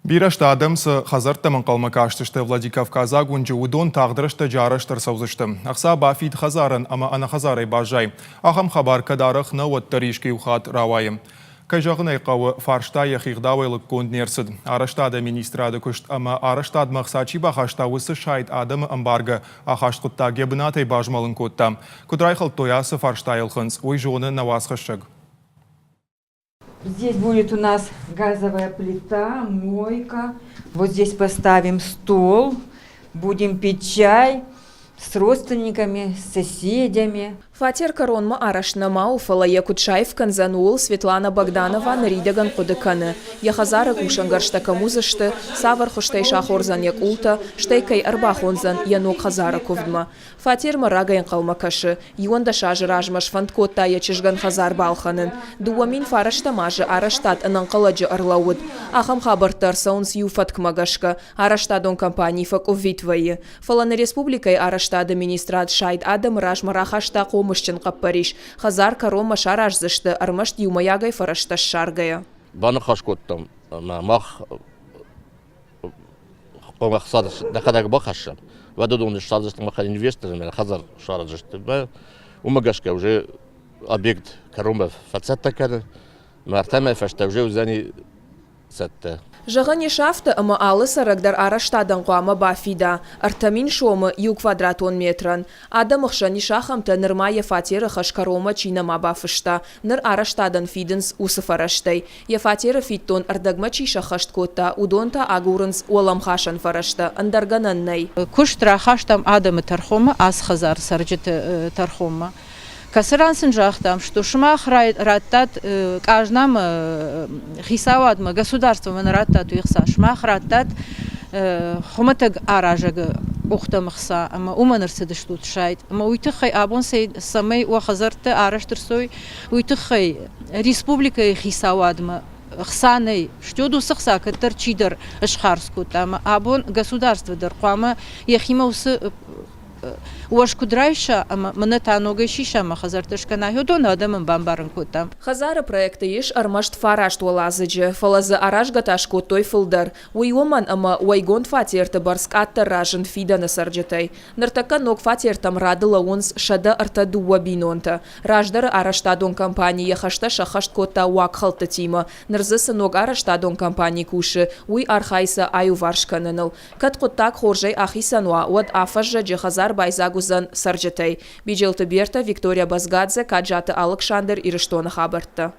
Бирӕ сты адӕм цы хӕдзӕрттӕм ӕнхъӕлмӕ кастысты Владикавказаг уынджы, уыдон тагъд рӕстӕджы арӕзт ӕрцӕудзысты. Ӕхца бафид хӕдзарӕн ӕмӕ ӕнӕхӕдзарӕй баззай. Ахӕм хабар кӕд арӕх нӕ, уӕддӕр искуы-иу хатт рауайы. Кӕй зӕгъын ӕй хъӕуы, фарста йӕхи гъдауӕй лыггонд не рцыд. Арӕзтады министрады куыст ӕмӕ арӕзтадмӕ ӕхца чи бахаста, уыцы сайд адӕмы ӕмбаргӕ ахаст хъуыддаг йӕ бынатӕй базмӕлын кодта. Куыд райхӕлдтой ацы фарстайы ӕлхынцъ, уый зоны нӕ уацхӕссӕг. Здесь будет у нас газовая плита, мойка. Вот здесь поставим стол, будем пить чай с родственниками, с соседями. Фатер кӕронмӕ арӕзт нӕма у, фӕлӕ йӕ куыд саив кӕндзӕн, ууыл Светлана Богданова ныридӕгӕн хъуыды кӕны. Йӕ хӕдзары кусӕнгӕрзтӕ кӕм уыдзысты, цавӕр хуызтӕй сахордзӕн йӕ къултӕ, стӕй кӕй ӕрбахондзӕн йӕ ног хӕдзары куывдмӕ. Фатермӕ рагӕй ӕнхъӕлмӕ кӕсы. 11 азы размӕ сфӕнд кодта йӕ чызгӕн хӕдзар балхӕнын. 2009 азы арӕзтад ӕнӕнхъӕлӕджы ӕрлӕууыд. Ахӕм хабӕрттӕ ӕрцӕуынц иу фӕткмӕ гӕсгӕ. Арӕзтадон компани фӕкъуыввитт вӕййы. Фӕлӕ нӕ республикӕйы арӕзтады министрад сайд адӕмы размӕ рахаста хъомысджын хъӕппӕрис. Хӕдзар кӕронмӕ сараздзысты, ӕрмӕст иумӕйагӕй фӕрӕзтӕ ссаргӕйӕ. Баныхас кодтам ӕмӕ мах хъуамӕ нӕхӕдӕг бахӕссӕм. Уӕд уыдон ссардзысты махӕн инвесторы хӕдзар сараздзысты. Уымӕ гӕсгӕ уже объект кӕронмӕ фӕцӕттӕ кӕны. Мартӕмӕ фӕстӕ уже уыдзӕни цӕттӕ. Зӕгъӕн ис афтӕ, ӕмӕ алы цӕрӕг дӕр арӕзтадӕн хъуамӕ бафида 3000 сомы иу квадратон метрӕн. Адӕмы хсӕн ис ахӕмтӕ, нырма йӕ фатеры хӕс кӕронмӕ чи нӕма бафыста, ныр арӕзтадӕн фидынц уыцы фӕрӕзтӕй. Йӕ фатеры фиддон ӕрдӕгмӕ чи сӕххӕст кодта, уыдон та агурынц уӕлӕмхасӕн фӕрӕзтӕ, ӕндӕр гӕнӕн нӕй. Куыст рахастам адӕмы тӕрхонмӕ, ацы хӕдзары цӕрджыты тӕрхонмӕ. Кӕцы ран сын загътам, что сымах радтат къазнамӕ хицауадмӕ, государствомӕ нӕ радтат уе хца, сымах радтат хуымӕтӕг аразӕгы къухтӕм ӕхца ӕмӕ уымӕн ӕрцыдыстут сайд. Ӕмӕ уый тыххӕй абон цӕмӕй уӕ хӕдзӕрттӕ арӕзт ӕрцӕуой, уый тыххӕй республикӕйы хицауадмӕ хца нӕй. Стӕй уыцы хца кӕддӕр чидӕр схардз кодта ӕмӕ абон государство дӕр хъуамӕ йӕхимӕ уыцы уӕз куыд райса ӕмӕ мӕнӕ та ногӕй сиса ӕмӕ хӕдзӕрттӕ скӕна, уыдон адӕмӕн бамбарын кодтам. Хӕдзары проекты ис ӕрмӕст фараст уӕладзыджы, фӕлӕ дзы аразгӕ та скодтой фылдӕр. Уый уымӕн, ӕмӕ уӕйгонд фатерты бӕрц къаддӕр разынд фидӕны цӕрджытӕй. Ныртӕккӕ ног фатертӕм рады лӕууынц 132 бинонтӕ. Раздӕры арӕзтадон компани йӕ хӕстӕ сӕххӕст кодта уагхӕлдтытимӕ. Ныр дзы цы ног арӕзтадон компани кусы, уый архайы сӕ аиуварс кӕныныл. Кӕд хъуыддаг хорзӕй ахицӕн уа, уӕд афӕззӕджы хӕдзар байдзаг уыдзӕн цӕрджытӕй. Биджелты Бертӕ, Виктория Базгадзе, Каджаты Алыксандр, Ирыстоны хабӕрттӕ.